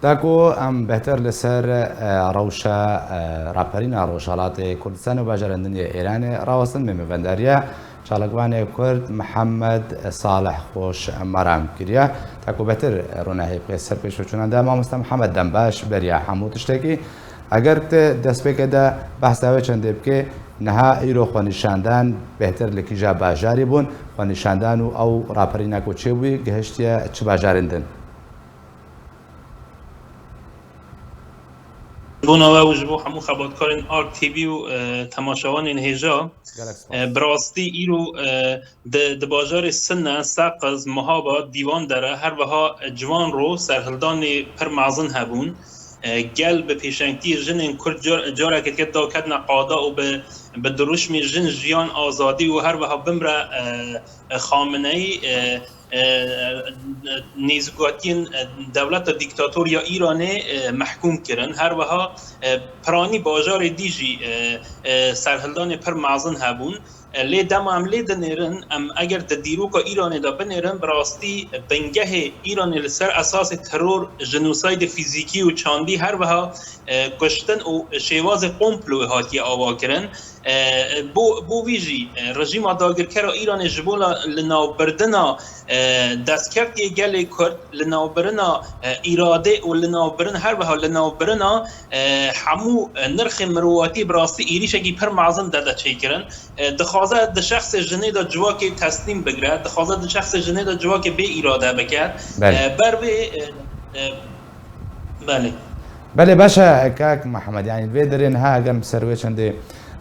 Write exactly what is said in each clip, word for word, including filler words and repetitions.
Da ku em bêhtir li ser, e, rewşa, e, raperîna Rojhelatê Kurdistanê û bajarên din yê Îranê rawestin, me mevendariya çalakvanê Kurd Mihemed Salih Xoş Meram kiriye. Da ku bêhtir ronahî bike ser pêşveçûnan de, mamoste Mihemed, dem baş beriya hemû tiştekî. Eger tu destpêkê de behsa wê çendê bike, niha îro xwenîşandan bêhtir li kîja bajarî bûn, xwenîşandan û ew raperîna ku çêbûyî gihiştiye çi bajarên din? Ji bo nava û ji bo hemû xebatkarên Ark T V û, e, temaşevanên hêja, Gelek spas. E, bi rastî îro, e, di, di bajarê Sine, Seqiz, Mihaba, Dîwandere, her wiha Ciwanro serhildanê pir mezin hebûn. E, gel bi pêşengtiyê jinên Kurd car-, careke dike daketine qada û bi, bi dirûşmê jin, jiyan, azadî û her wiha bimre, e, e, Xameneyî, e, e, nêzîkatiyên, e, dewleta dîktator ya Îranê, e, mehkûm kirin. Her wiha, e, piranî bajarê dî jî, e, e, serhildanê pir mezin hebûn. E, lê dema em lê dinêrin, em eger di dîroka Îranê de binêrin, bi rastî bingehê Îranê li ser esasê teror, jenosaydê fîzîkî û çandî, her wiha, e, kuştin û şêwazê komployê hatiye avakirin. E, bo, bo vî jî, e, rejîma dagirkera Îranê ji bo la, li navbirdina, e, destkeftiyê gelê Kurd, li navbirina, e, îrade û li navbirin, her wiha li navbirina, e, hemû, e, nirxê mirovatî bi rastî êrîşekî pir mezin dede çêkirin. E, dixwaze di şexsê jinê de civakê teslîm bigire, dixwaze di şexsê jinê de civakê bê îrade bike. Belê. E, ber vê, e, e, belê. Belê, baş e, kak Mihemed, yanî vê derê niha eger em ser wê çendê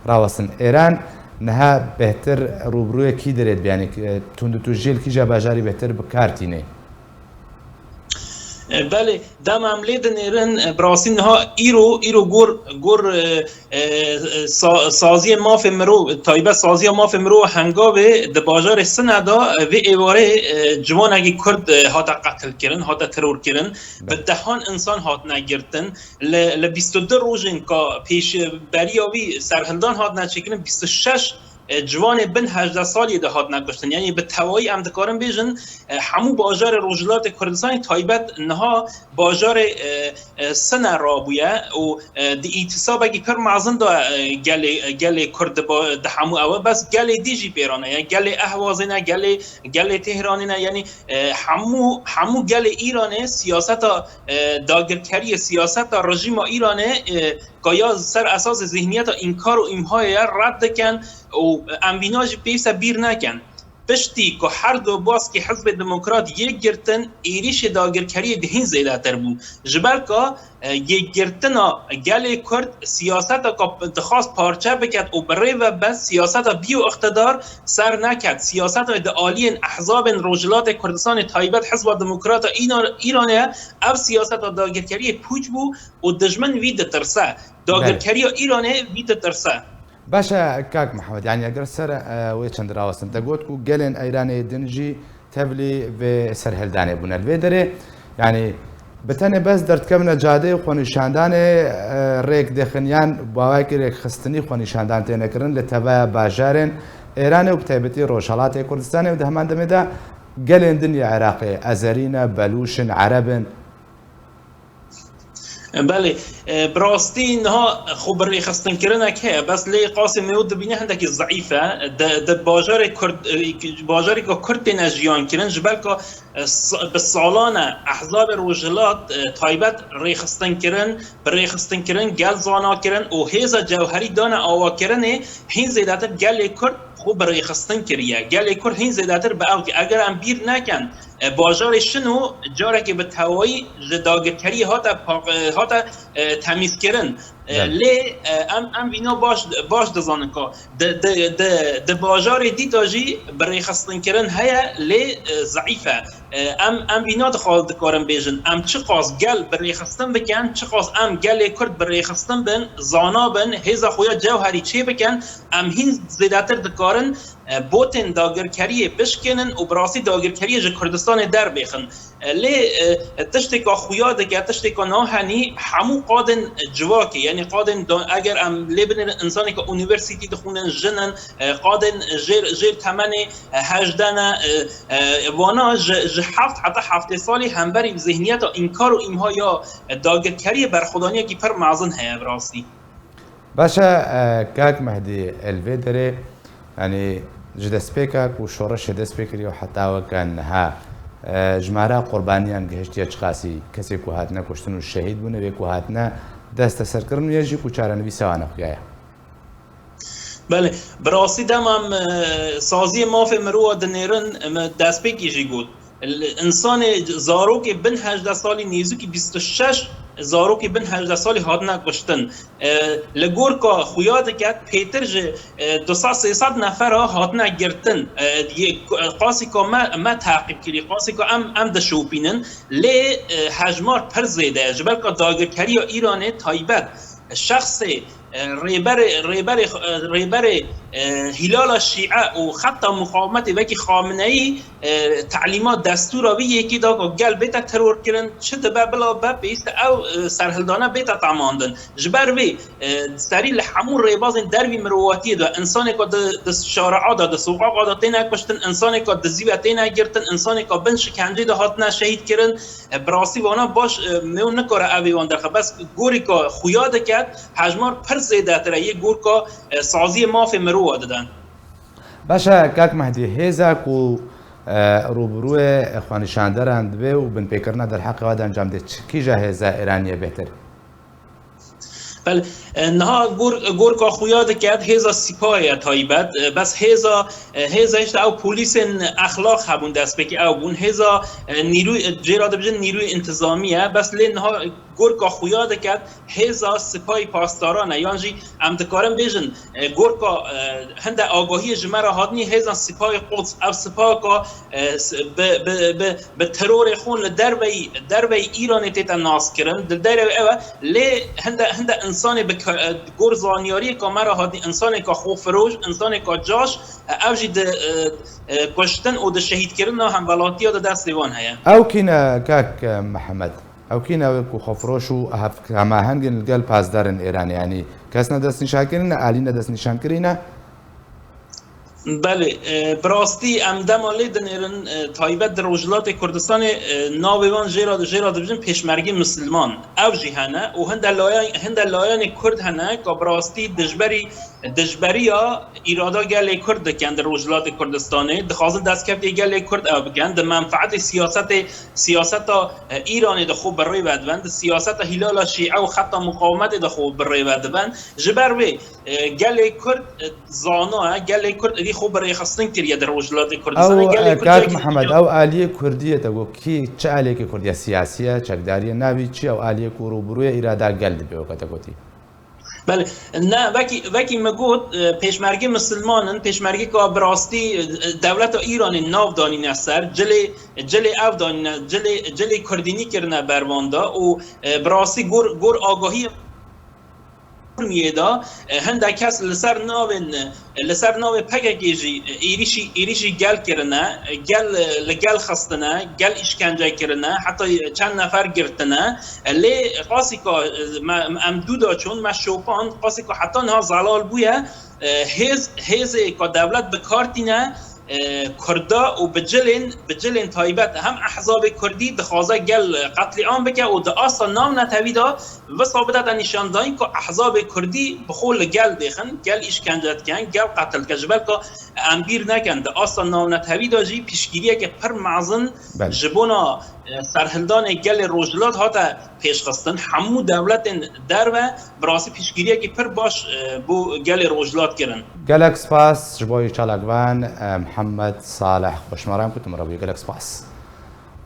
rawestin, Êran niha bêhtir rûbirûyê kî derê dibe, yanî, e, tundûtûjiyê li kîja bajarî bêhtir bi kar tîne? E, belê, dema em lê dinêrin, e, bi rastî niha îro, îro gor, gor, e, e, sa-, saziyê mafê mirov, taybet saziya mafê mirov Hengavê di bajarê Sine de, e, vê êvarê, e, ciwanekî Kurd, e, hate qetilkirin, hate terorkirin. Belê. Bi dehan insan hatine girtin. Li, li bîst û du rojên ka pêş, beriya wî serhildan hatine çêkirin, bîst û şeş e, ciwanê bin hejdeh saliyê de hatine kuştin. Yanî bi tevayî em dikarin bêjin, e, hemû bajarê Rojhilatê Kurdistanê taybet niha bajarê, e, e, Sine rabûye û, e, di îtîsabekî pir mezin de, e, gelê, gelê Kurd di ba-, di hemû ew e. Bes gelê dî jî pêran e. Gelê Ehwazê ne, gelê, gelê Tehranê ne. Yanî, e, hemû, hemû gelê Îranê siyaseta, e, dagirkeriyê, siyaseta rejîma Îranê, e, ka ya ser esasê zihniyeta înkar û îmhayê ye red dikin û em vîna jî pêwîst e bîr nekin. Piştî ku her du baskê Hizbê Demokrat yek girtin, êrîşê dagirkeriyê dê hîn zêdetir bû. Ji ber ka, e, yekgirtina gelê Kurd siyaseta ku dixwast parçe biket û bi rê ve be, siyaseta bîyo îqtidar ser neket. Siyaseta di aliyên ehzabên Rojhilatê Kurdistanê taybet Hizba Demokrata Îna-, Îranê ye. Ev siyaseta dagirkeriyê pûç bû û dijmin wî ditirse. Belê. Dagirkeriya Îranê wî ditirse. Baş e, kak Mihemed, yanî eger ser, e, wê çend rawestin, te got ku gelên Îranê din jî tevlî vê serhildanê bûne. Li vê derê, yanî bi tenê bes derdikevine cadê û xwenîşandanê, e, rêk dixin yan bi awayekî rêkxistinî xwenîşandan têne kirin li teveya bajarên Îranê û bi taybetî Rojhelatê Kurdistanê û di heman demê de gelên din yê Iraqê, Ezerî ne, Belûş in, Ereb in. Belê, e, bi rastî niha xwe bi rêxistinkirinek heye, bes lê qasê me û dibîne hindekî zeîf e. Di, di bajarê Kurd, e, bajarê ku Kurd têne jiyan kirin, ji ber ku, e, sa-, bi salan e ehzabê Rojhilat, e, taybet rêxistin kirin, bi rêxistin kirin, gel zana kirin û hêza cewherî dane awakirinê hîn zêdetir gelê Kurd xwe bi rêxistin kiriye. Gelê Kurd hîn zêdetir bi ew dî. Eger em bîr nekin, e, bajarê Şino carekê bi tewayî ji dagirkeriyê hate pa-, e, hate, e, temîzkirin. E, Belê. Lê, e, em, em vîna baş, baş dizanin ku di, di, di, di bajarê dî de jî bi rêxistinkirin heye, lê, e, zeîf e. E, em, em vîna dixwa-, dikarin bêjin, em çiqas gel bi rêxistin bikin, çiqas em gelê Kurd bi rêxistin bin, zana bin, hêza xwe ya cewherî çê bikin, em hîn zêdetir dikarin e, botên dagirkeriyê bişkênin û bi rastî dagirkeriyê ji Kurdistanê derbêxin. E, lê, e, tiştêka xuya dike, tiştêka nahenî hemû qadên civakê, yanî qadên da-, eger em lê binêrin, insanê ku unîversîtî dixwînin, jin in, e, qadên jêr, jêr temenê, e, hejdeh ne, e, e, wana ji, ji heft heta heftê salî hemberî zihniyeta înkar û îmha ya dagirkeriyê berxwedaniyekî pir mezin heye bi rastî. Baş e, e, kak Mehdî, li vê derê, yanî ji destpêka ku şoreşê dest pê kiriye û heta weke niha, e, jimara qurbaniyan gihiştiye çiqasî, kesê ku hatine kuştin û şehîd bûne, wê ku hatine desteserkirin û yê jî ku çarenivîsa wan xuyaye? Belê, bi rastî dema em, e, saziyê mafê mirova dinêrin, em destpêkî jî got. Li-, insanê zarokê bin hejdeh salî, nêzîkî bîst û şeş zarokê bin hejdeh salî hatine kuştin. E, li gorka xuya diket, pêtir ji, e, du sed sê sed nefera hatine girtin. E, yê, qasî ku me, me teqîb kirî, qasî ku em, em dişopînin. Lê, e, hejmar pir zêde ye. Ji ber ku dagirkeriya Îranê taybet şexsê, e, rêberê, rêberê, e, rêberê, e, Hîlala Şîe û xeta muqawimetê wekî Xameneyî, e, telîmat destûra wî yekî da ku gel bête teror kirin, çi dibe bila be pêwîst e ew, e, serhildana bête temandin. Ji ber vê, e, serî li hemû rêbazên dervî mirovatiyê de, insanê ku di, di şare'a de, di soqaqa de têne kuştin, insanê ku dizî ve têne girtin, insanê ku bin şikencê de hatine şehîd kirin, e, bi rastî wana baş, e, me nikare evê wan derxe. Bes gorî ku xuya diket, hejmar pir zêdetir e yê gorka, e, saziyê mafê mirova diden. Baş e, kak Mehdî, hêza ku, e, rûbirûyê xwenîşanderan dibe û binpêkirina derheqê wa de encam dê, çi kîja hêza Îranî ye bêhtir? Belê, e, niha gor-, gorka xuya diket, hêza sipayê ye taybet. E, bes hêza, e, hêza işte ew polîsên exlaq hebûn, destpêkî ew bûn. Hêza, e, nîrû, e, jê re dibêjin nîrûyê întizamî ye. Bes lê niha gorka xuya diket, hêza sipayê pasdaran e. Yan jî em dikarin bêjin, e, gorka, e, hinde agahiyê ji me re hatnî hêza sipayê Quds. Ev sipayeka, e, s-, bi, bi, bi, bi terorê xwe li derveyî, derveyî Îranê tête naskirin. Di derê ew e, lê hinde, hinde insanê bi ka-, e, gor zanyariyê ka me re hatî, insanê ka xwefiroş, insanê ka caş, e, ev jî di, e, e, kuştin û di şehîdkirina hemwelatiya di destê wan heye. Ew kî ne, kak, e, Mihemed? Ew kî ne wê ku xwefiroş û hev-, hemaheng in li gel pasdarên Îranê? Yanî kes ne destnîşan kirî ne, alî ne destnîşan kirî ne? Belê, e, bi rastî em dema lê dinêrin, e, taybet di Rojhilatê Kurdistanê, e, navê wan jê re, jê re dibêjin pêşmergê misilman. Ew jî hene û hinde layan-, hinde layanê Kurd hene ka bi rastî dijberî, dijberiya îrada gelê Kurd dikin di Rojhilatê Kurdistanê. Dixwazin destkeftê gelê Kurd ew bikin. Di menfeetê siyasetê, siyaseta, e, Îranê de xwe bi rê ve dibin. Di siyaseta Hîlala Şîe û xeta muqawimetê de xwe bi rê ve dibin. Ji ber wê, e, gelê Kurd, e, zana ye, gelê Kurd êdî xwe bi rêxistin kiriye di Rojhilatê Kurdistanê. Ew, gelê e, Kurd kak Mihemed, ew aliyê Kurdiyê te got, kî çi aliyekê Kurdiye, siyasî ye, çekdarî ye, navî çi ye ew aliyê ku rûbirûyê îrada gel dibe, weke te gotî? Belê, ne, wekî, wekî me got, e, pêşmergê misilman in, pêşmergêka bi rastî, e, dewleta Îranê nav danîne ser, cilê, cilê ev danîne, cilê, cilê Kurdînî kirine ber wan de û, e, bi rastî gor, gor agahiyê Urmiyê de, e, hindek kes li ser navên, e, li ser navê P K K jî, e, êrîşî, êrîşî gel kirine, e, gel, e, li gel xistine, gel îşkence kirine, heta çend nefer girtine. E, lê qasî ka, e, me, em dû de çûn, me şopand, qasî ka heta niha zelal bûye, e, hêz, hêzê ka dewlet bi kar tîne, e, Kurda û bi cilên, bi cilên taybet hem ehzabê Kurdî dixwaze gel qetlîam bike û di asta navnetewî de wisa bidete nîşandayîn ku ehzabê Kurdî bi xwe li gel dêxin, gel îşkence dikin, gel qetil dikin. Ji ber ku em bîr nekin, di asta navnetewî de jî piştgiriyeke pir mezin Belê. ji bona, e, serhildanê gelê Rojhilat hate pêşxistin. Hemû dewletên derve bi rastî piştgiriyekî pir baş, e, bo gelê Rojhilat kirin. Gelek spas ji bo wî çalakvan, e, Mihemed Salih. Xweşmaram ku tu min re bûyî. Gelek spas.